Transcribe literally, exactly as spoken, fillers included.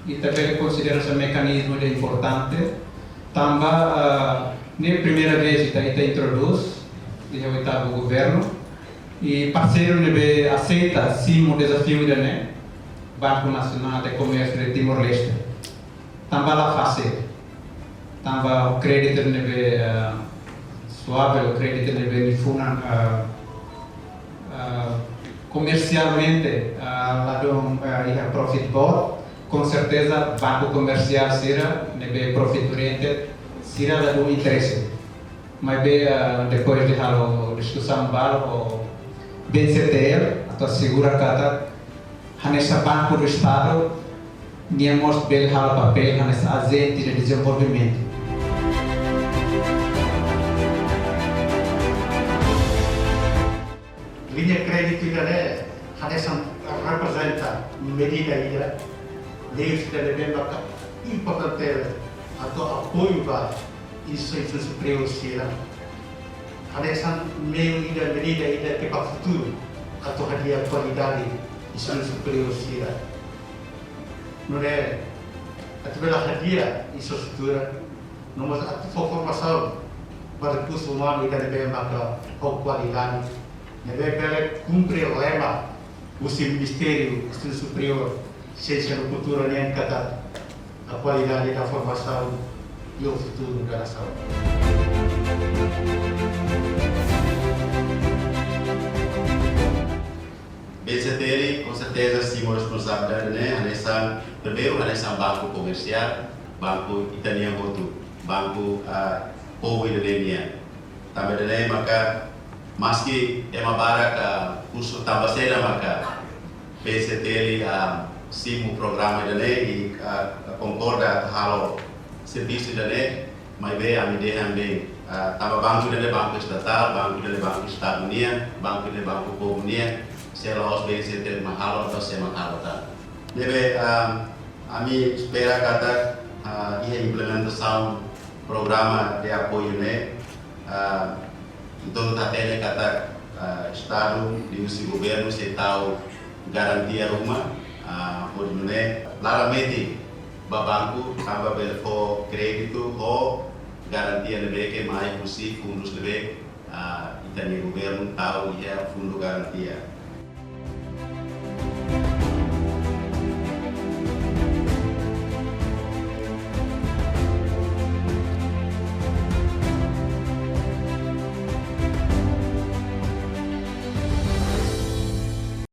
Ita bele konsidera hanesan mekanizmu ida importante, tanba, ah, ne'e primeira vez ita, ita introdús iha oitavu governu, i parseiru ne'ebé aseita simu dezafiu ida-ne'e, Banco Nacional de Comércio de Timor-Leste. Tanba la fasil, tanba kréditu ne'ebé, ah, suave, kréditu ne'ebé nia funan, ah, ah, komersialmente, ah, ladún, ah, iha profit boot, com certeza banku komersiál sira ne'ebé profit oriented sira ladún interese. Maibé, ah, depois de halo diskusaun balu ho B C T L, atu asegura katak hanesan Banco do Estado, nia mós bele halo papél hanesan ajente de dezenvolvimentu. Liña kréditu ida-ne'e hanesan reprezenta medida ida, meius ida ne'ebé maka importante atu apoiu ba instituisaun superiór sira. Hanesan meiu ida, medida ida ke ba futuru atu hadi'a kualidade instituisaun superiór sira. Nune'e atu bele hadi'a infraestrutura, no mós atu fó formasaun ba rekursu umanu ida ne'ebé maka ho kualidade, ne'ebé bele kumpre lema husi Ministériu Institutu Superiór Siénsia no Kultura nian katak a qualidade da formação e o futuro da nação. B C T L, com certeza, simu responsabilidade ne'e, hanesan, primeiru, hanesan banku komersiál, banku ita-nian hotu, banku, ah, povu ida-ne'e nian. Tanba ida-ne'e maka, maski ema barak, ah, husu tanba saida maka B C T L, ah, simu programa ida-ne'e, i, ah, konkorda halo servisu ida-ne'e, maibé ami dehan bem, ah, tanba banku ida-ne'e banku estatál, banku ida-ne'e banku Estadu nian, banku ida-ne'e banku povu nian, se la'ós B C T L mak halo, entaun sé mak halo tan. Ne'ebé, ah, ami espera katak, ah, iha implementasaun programa de apoiu ne'e, ah, entaun ita hatene katak, ah, Estadu, liuhusi governu sei tau garantia ruma, ah, hodi nune'e laran metin ba banku, tanba bele fó kréditu ho garantia ne'ebé ke mai husi fundus ne'ebé, ah, ita-nia governu tau iha fundu garantia.